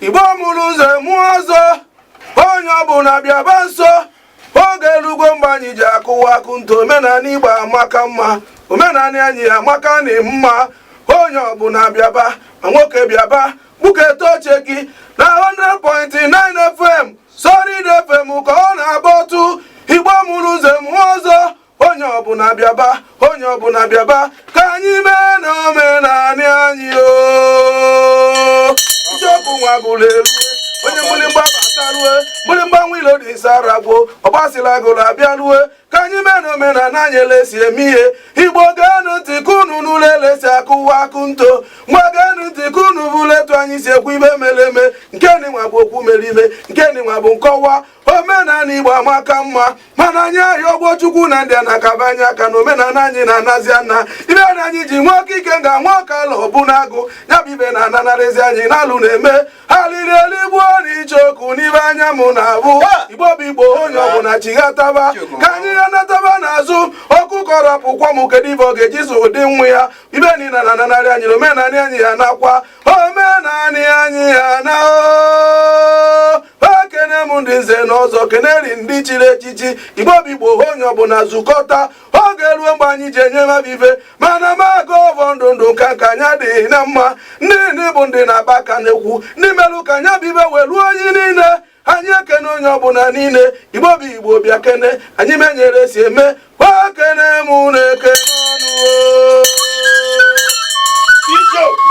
Igbo mụrụ nze mụọ ọzọ, onye ọbụla bịaba nso. Oge elugo mgbe anyị ji akụwa akụ ntụ. Omenala Igbo amaka mma, omenala anyị amaka na mma. Onye ọbụla bịaba, ma nwoke bịaba, gbuketa oche gị na 100.9 FM, Solid FM ka ọ na-agba otu. Igbo mụrụ nze mụọ ọzọ, onye ọbụla bịaba, onye ọbụla bịaba ka anyị mee na omenala anyị. O icheoku nwa gụrụ erue, onye mgbịrịgba batarue, mgbịrịgba nwilo dị saragwo ọgbasịla gụrụ abịa rue ka anyị mee na omenala anyị elesi eme ihe. Igbo, geenụ ntị ka unu nụrụ elesi akụwa akụ nto. Ngwa, geenụ ntị ka unu bụrụ etu anyị si ekwu ibe mere eme. Nke nịnwa bụ okwu mere ime, nke nịnwa bụ nkọwa. Omenala Igbo amaka mma, mana anyị ahịa ọgbọ Chukwu na ndị a na-akaba anyị aka na omenala anyị na-anazi ana ibe na anyị ji nwoke ike nga nwoke ala ọbụna agụ ya bụ ibe na-ananarịzi anyị na-alụ na-eme alịrị eligbuo na icheoku n'ibe anya mụ na-abụ. Igbo bụ Igbo, onye ọbụla chighataba ka anyị ya nataba n'azụ. Ọkụkọ rapụkwa m, kedu ibe ọ ga-eji so ụdị nwa ya? Ibe niile na-ananarị anyị na omenala anyị ya nakwa omenala anyị ya na ekene m ndị nze na ọzọ, keneri ndị chiri echichi. Igbo bụ Igbo, onye ọbụla zukọta. Oge ruo mgbe anyị ji enye mmadụ ife, mana m aga ọvọ ndụ ndụ nka nka anyị adịghị na mma. Ndị ndị bụ ndị na-akpa aka na-ekwu, ndị merụ ka anya bụ ibe wee ruo onye niile. Anyị ekene onye ọbụla niile. Igbo bụ Igbo, bịa kene anyị menyere si eme. Ekene m na ekene ọnụ. Icheoku.